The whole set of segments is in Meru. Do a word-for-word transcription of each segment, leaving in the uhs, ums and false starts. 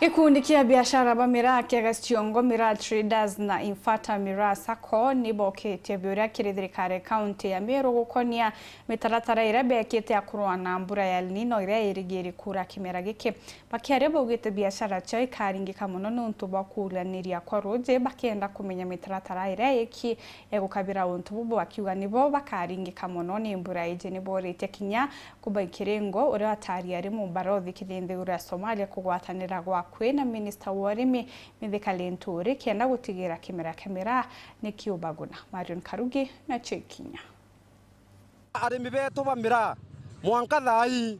Gikundi kia biashara ba miraa kia Gaciongo Miraa Traders na Infata Miraa Sacco ni bokitie biuria kiri thirikari ya kaunti ya Meru gukonia mitaratara iria bekite ya kurua na mbura ya El Nino iria irigiri kuura kimera giki. Bakiaria baugite biashara ciao ikaringika mono niuntu bwa kuuraniria kwa ruuji, bakienda kumenya mitaratara iria iki egukabira untu bubu, bakiuga nibo bakaringika mono ni mbura iji. Ni boritie kinya Kubai Kiringo, uria wataari ari mubarothi kiri nthiguru ya Somalia kugwatanira gwakui na minista wa urimi Mithika Linturi kenda gutigira kimera kia miraa ni kiubaguna. Marion Karugi nacio ikinya. Arimi betu ba miraa, mwanka thaa ii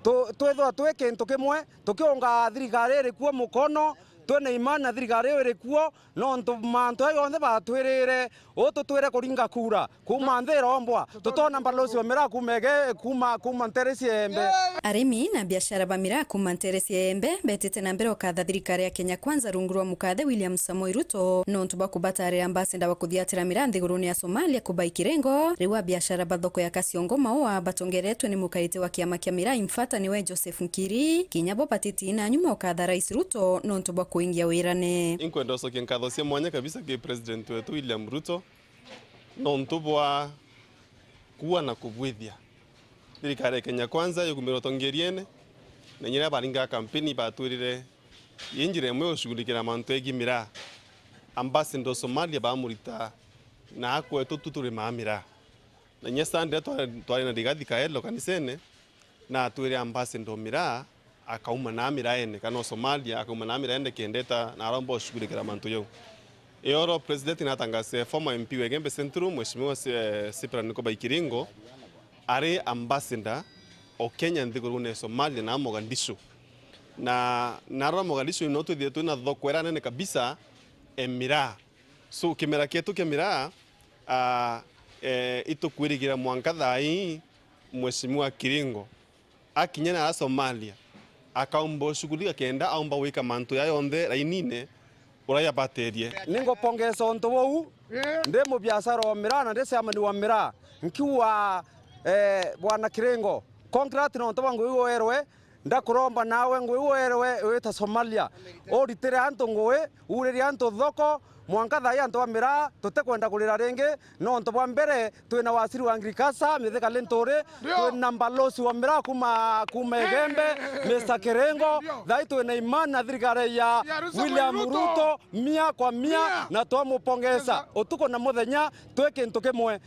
tu-, twithwa twi kintu kimwe, tukiunga thirikari iri kuo mukono, twina imani na thirikari iyo iri kuo, nontu mantu aya jonthe batwirire, uu tutwire kuringa kura kuuma nthi irombwa, tutona mbalosi wa miraa kuuma Ege-, kuuma, kuuma ntere cia Embe. Arimi na biashara ba miraa kuuma ntere cia Embe betite na mbere ukatha thirikari ya Kenya Kwanza rungu rwa mukathe William Samoei Ruto nontu bwa kubatarira ambassador wa kuthiatira miraa nthigurune ya Somalia Kubai Kiringo. Riu abiashara ba thoko ya Kasiongo Maua batongeretwe ni mukarite wa kiama kia miraa Infata niwe Joseph Nkiri, kinya bo batitiina nyuma ukatha Rais Ruto nontu bwa kuingia wirane. Inkwenda ucokia nkatho cia mwanya kabisa ki President wetu William Ruto nontu bwa kuua na kubwithia thirikari ya Kenya Kwanza yukumira utongeriene, na inya riria baringaga kampeni batwirire i njira imwe ya gushughulikira mantu egii miraa. Ambassador Somalia bamurita na akwetu tu turimaa miraa. Na inya Sunday twari, twari na Rigathi Kaelo kanisene, na atwire ambassador miraa akauma na miraene, kana o Somalia akauma na miraene kenda eta na aromba gushughulikira mantu jau. Ioro President natangaze former M P wa Igembe Central, Mheshimiwa Si-, eh, Cyprian Kubai Kiringo, ari ambassador o Kenya nthigurune ya Somalia na Mogadishu. Na, na arora Mogadishu no twithire twina thoko iria nene kabisa e miraa. So, kimera kietu kia miraa, ah, eh, itukwirigira mwanka thaa ii Mheshimiwa Kiringo akinya na Somalia, akaumba ushughulika kenda aumba gwika mantu ya yonthe rainine uria yabatirie. Ningupongeza untu buu, ndi mubiashara wa miraa na ndi chairman wa miraa, nkiuga, eh, Bwana Kiringo, congrats nontu bwa ngugi werwe, ndakuromba nawe ngugi werwe wita Somalia, uritire antu ngugi, uuririe antu thoko, mwanka thaa ii antu ba miraa tutikwenda kurira ringi, nontu bwa mbere twina waziri wa agriculture, Mithika Linturi, twina mbalosi wa miraa kuuma, kuuma Igembe, Mister Kiringo, thaa ii twina imani na thirikari ya William Ruto, mia kwa mia, na twamupongeza utuku na muthenya twi kintu kimwe.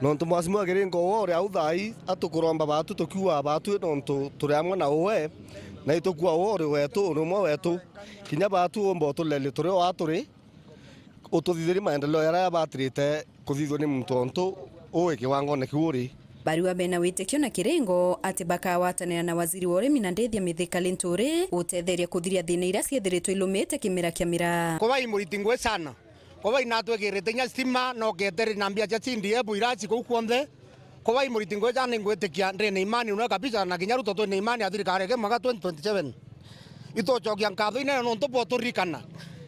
Nontu Mheshimiwa Kiringo uwe uri au thaa ii, atukuromba baatu tukiuga baatu nontu turi amwe na uwe, na itukua uwe uri wetu, uri umwe wetu. Kinya baatu umba uturerie turi o aa turi, ututhithirie maendeleo jaria jabatirite kuthithua ni muntu ontu ui kiwangone kiu uri. Barua bena witikio na Kiringo ati bakagwatanira na waziri wa urimi na ndithia Mithika Linturi gutetheria kuthiria thina iria ciithiritwe ilumite kimera kia miraa. Kubai muriti ngugi sana. Kubai natwikirite inya stima, na uketerera na mbia cia C D F iraci kuu kwonthe. Kubai muriti ngugi sana, ningwitikia ndina imani nwe kabisa, na kinya Ruto twina imani ya thirikari iki mwaka twenty twenty-seven. Itucokia nkatho inene nontu bwa uturirikana.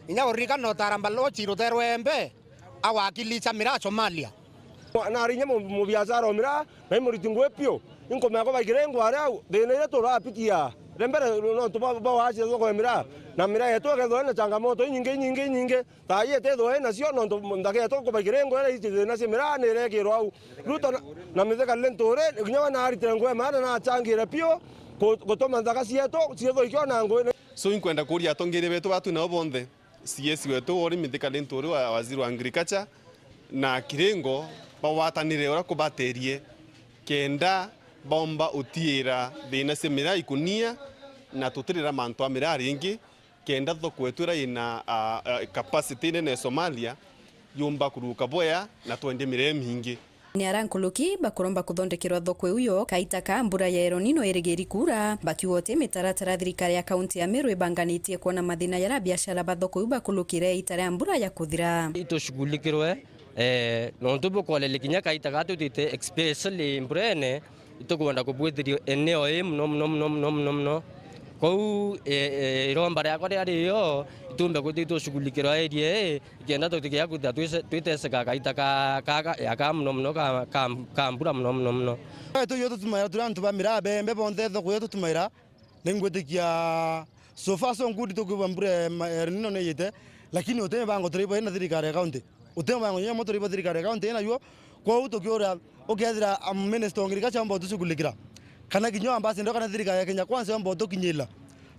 Inya uririkana utaramba lochi rutere rwa Embe, awakilisha miraa Somalia. Nari inya mu-, mubiashara o miraa, na i muriti ngugi piu. Inkumenya kubai Kiringo ari au, thina iria turapitia. Ria mbere nontu bwa, bwa wacia thoko ya miraa, na miraa yetu ikethirwa ina changamoto inyingi, inyingi, inyingi. Thaa ii itethirwa inacio nontu ndaka yetu Kubai Kiringo iria ici thina cia miraa ni irekirwa au. Ruto na, na Mithika Linturi, kinya we naaritire ngugi ya maana na achangire piu ku-, gutuma nthaka cietu ciethirwa ikiona ngugi. So inkwenda kuuria atongeria betu batu nao bonthe, C S wetu wa urimi Mithika Linturi, wa, waziri wa agriculture, na Kiringo bagwatanire uria kubatirie kenda baumba utiira thina cia miraa ikunia na tutirira mantu a miraa ringi, kenda thoko yetu iria ina, a, a, capacity inene ya Somalia yumba kuruka bwea na twendie miraa imingi. Ni ara nkuruki bakuromba kuthondekerwa thoko iu yo kaita ka mbura ya El Nino irigiri kuura, bakiuga uti mitaratara thirikari ya kaunti ya Meru ibanganitie kwona mathina jaria biashara ba thoko iu bakurukire ita ria mbura ya kuthira. Itushughulikirwe, eh, nontu bukwoneria kinya kaita gaa tutite, especially mburene, itukwenda kubwithiria eneo ii muno, muno, muno, muno, muno, muno. Kou, eh, eh, iromba riakwa riari iyo, itumbe kwithirwa itushughulikirwa area ii, ikenda tutikiaga kwithirwa twise-, twiteseka kaita ka, ka, ka, ya ka muno muno ka, ka, ka mbura muno muno muno. Ithuio tutumaira turi antu ba miraa, bembe bonthe thoko iyo tutumaira, ningwitikia So far so good, tukiuga mbura ya ma-, El Nino ni yite, lakini uti mibango turibo na thirikari ya county. Uti mibango nyemo turibo thirikari ya county nayo. Kwou tukiura ukethira, um, minister wa agriculture omba utushughulikira. Kana kinya ambassador kana thirikari ya Kenya Kwanza omba utukinyira.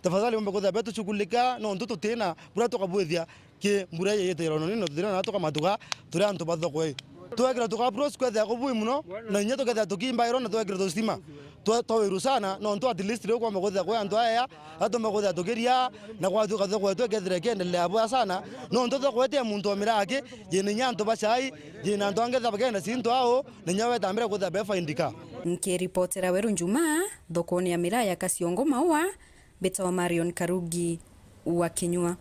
Tafadhali omba kwithira betushughulikira, nontu tutina buria tukabwithia ki mbura yeyite El Nino, tutina na tukamatuka, turi antu bathokwe. Twekira tuka approach kwethira kubui muno, na inya tukethira tukimbairwa na twekira tustima. Twa-, twawiru sana, nontu at least riu kwamba kwithira kwi antu aya, atumba kwithira tukiria, na kwatuka thoko yetu ikethira ikiendelea bwega sana, nontu thoko yetu ya muntu wa miraki, yina inya antu ba chai, yina antu angi tha bagenda sinto ao, na inya wetambira kwithira befaindika. Nkiripotera Weru Njuma, thokone ya miraa ya Kasiongo Maua, mbitawa Marion Karugi wa Kinyua.